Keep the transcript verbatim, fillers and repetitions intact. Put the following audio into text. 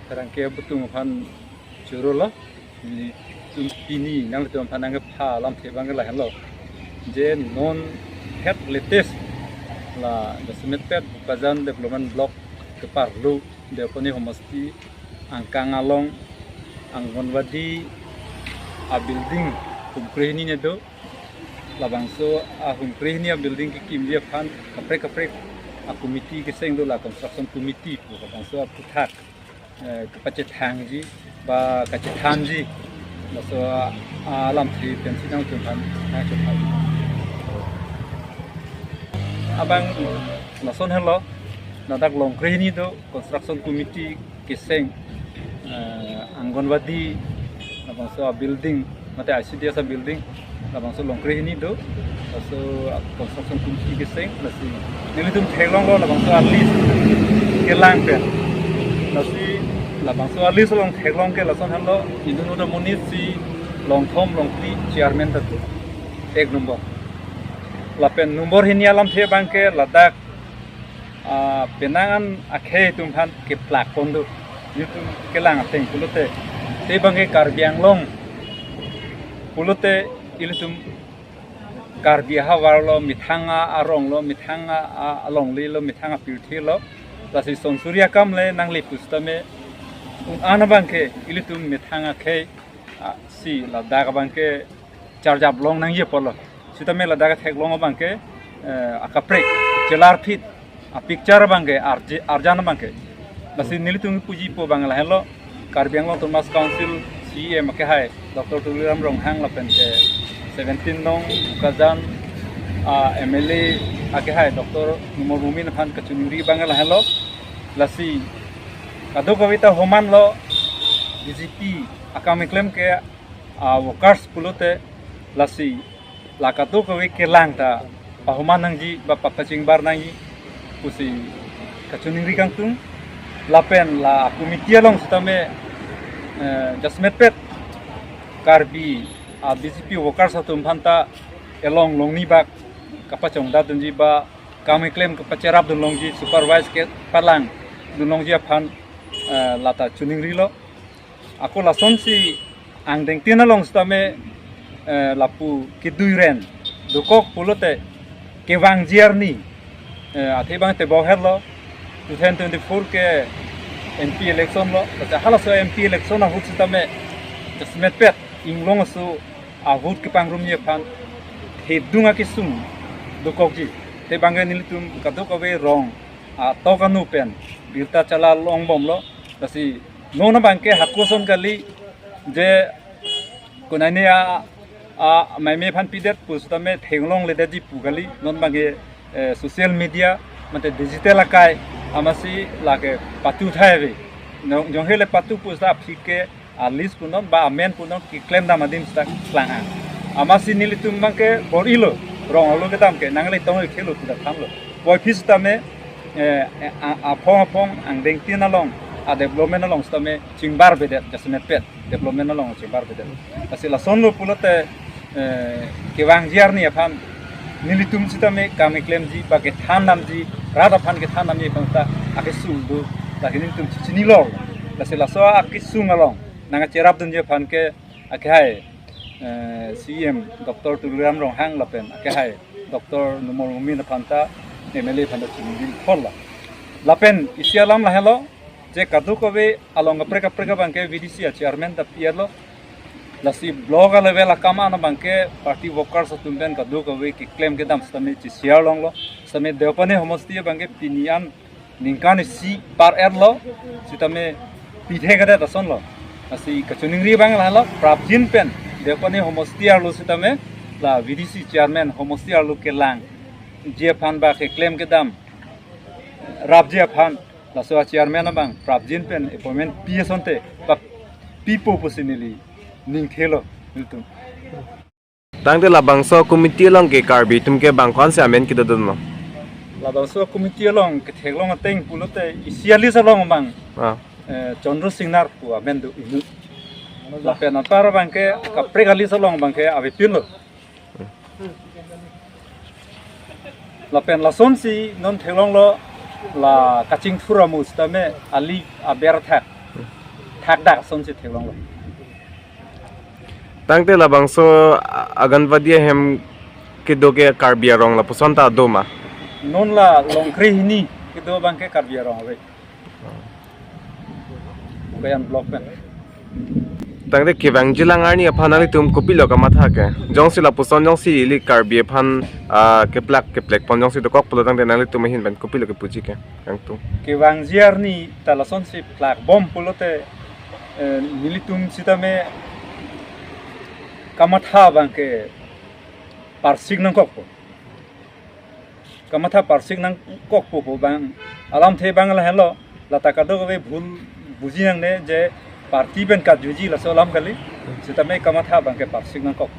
Pherangke atum aphan choro lo. Nelitum pini nanglitum aphan nangkepha alamthe abang ke lahenlo. Je non het latest la jasemetpet Bokajan Development Block keparlo Deopani Homosti angkang along Anganwadi a building hum krehini ne do. Labangso a hum krehini a building kekimji aphan kaprek kaprek a committee keseng do, la construction committee pu labangso aphuthak, eh, kepachethangji ba kachethanji. Laso a, alamthe pensi nangtum aphan nangchethang. Abang lason helo, ladak long krehini do construction committee keseng, eh, Anganwadi labangso a building, mate I C D S a building, labangso long krehini do, laso a construction committee keseng, lasi nelitum theklonglo labangso a list kelang pen. Lasi labangso a list along theklong ke lason helo, inut amonit si longthom longphli chairman ta do, ek number. Lapen number hini alamthe abang ke ladak, ah, penang an akhei atum aphan keplak pon do. Nelitum kelang ateng pulote, te abang ke Karbi Anglong pulote ilitum Karbi ahavar lo, methang a arong lo, methang a, a, alongle lo, methang apirthe lo. Lasi son suri akam le nangle pusitame, un-an abang ke ilitum methang akhei, ah, si ladak abang ke charjap long nangji apotlo. Sitame ladak theklong abang ke, eh, akaprek chelarphit a picture abang ke arje-, arjan abang ke. Lasi nelitum puji po abang lahenlo, Karbi Anglong Autonomous Council C E M akehai Doctor Tuliram Ronghang lapen ke seventeen nong Bokajan, ah, M L A akehai Doctor Numal Momin aphan kachiningri abang lahenlo. Lasi kadokave ta homan lo, B J P akam keklem ke, ah, workers pulote, lasi la kadokave kelang ta pahoman nangji ba papachingbar nangji pusi kachiningri kangtung. Lapen la committee along sitame, eh, jasemetpet Karbi, ah, B J P workers atum aphan ta elong longni bak kapachongdat dunji ba kam keklem kapacherap dun longji, supervise kepalang dun longji aphan, eh, lata chiningrilo. Ako lasonsi angdengtin along sitame, eh, lapu kedui ren dokok pulote kevangji arni, eh, athe abang tebok herlo, two thousand twenty-four ke M P election lo, tata halaso M P election ahut sitame jasemetpet Inglong aso ahut kepangrumji aphan thedung akesung dokokji. Te abang ke nelitum kadokave rong atok anu pen birta chala longbomlo. Lasi non abang ke hako ason kali, je konane a, a maime aphan pidet pusitame theklongledetji pu kali. Non abang ke, eh, social media mate digital akai amatsi lake patu thai ave. Jong, jonghele patu pusita aphi ke a list punon ba amen punon keklem dam adim sita klang-ang. Amatsi nelitum abang ke bor-ilo, rong alo kedam ke nangle tong khelo puta thanlo. Puvoiphit sitame, eh, eh, a, aphong aphong angdengtin along, a development along sitame chingbarvedet, jasemetpet development along chingbarvedet. Lasi lasonlo pulote, eh, kevangji arni aphan nelitum sitame kam keklemji ba kethan damji, rat aphan kethan damji aphan ta akesung do, lake nelitum chinilo. Lasi laso akesung along nangkacherap dunji aphan ke akehai, eh, C E M Doctor Tuliram Ronghang lapen akehai Doctor Numal Momin aphan ta, M L A aphan ta chiningri ponlo. Lapen isi alam lahelo, je kadokave along kaprek kaprek abang ke V D C a chairman ta pi-etlo. Lasi block a level akam an abang ke party workers atum pen kadokave keklem kedam sitame cheshare longlo. Sitame Deopani homosti abang ke pini an ningkan isi par-etlo, sitame pithe kadet asonlo. Lasi kachiningri abang lahelo, prapjin pen Deopani homosti arlo sitame la V D C chairman homosti arlo kelangji aphan ba keklem kedam rapji aphan, laso a chairman abang prapjin pen appointment pi asonte ba pipo pusi neli ningthelo nelitum. Tangte labangso committee along ke Karbi atum ke bang ko-ansi amen kedodunlo? Labangso committee along ketheklong ateng pulote isi a list along abang, ah, eh, Chandra Singnar pu amen do inut. Lapen anpar abang ke kaprek a list along abang ke avepinlo. Lapen lasonsi non theklonglo, la kachingthur amu sitame ali aber thak. Thakdak asonsi theklonglo. Tangte labangso a-, Anganwadi ahem kedo ke Karbi arong lapuson ta do ma? Non la Longkre hini kedo abang ke Karbi arong ave. Kayan block pen. Tangte kevangjilang arni aphan nanglitum kopilo kamatha ke? Jongsi lapuson jongsi ili Karbi aphan, ah, keplak keplek pon jongsi dokok pulo tangte nanglitum ahin pen kopilo kepuji ke? Kangtung. Kevangji arni ta lasonsi plak bom pulote, eh, nelitum sitame kamatha abang ke parsik nangkokpo. Kamatha parsik nangkokpo pu abang alamthe abang lahenlo, lata kadokave bhul buji nangne je party pen kajuji laso alam kali, sitame kamatha abang ke parsik nangkok.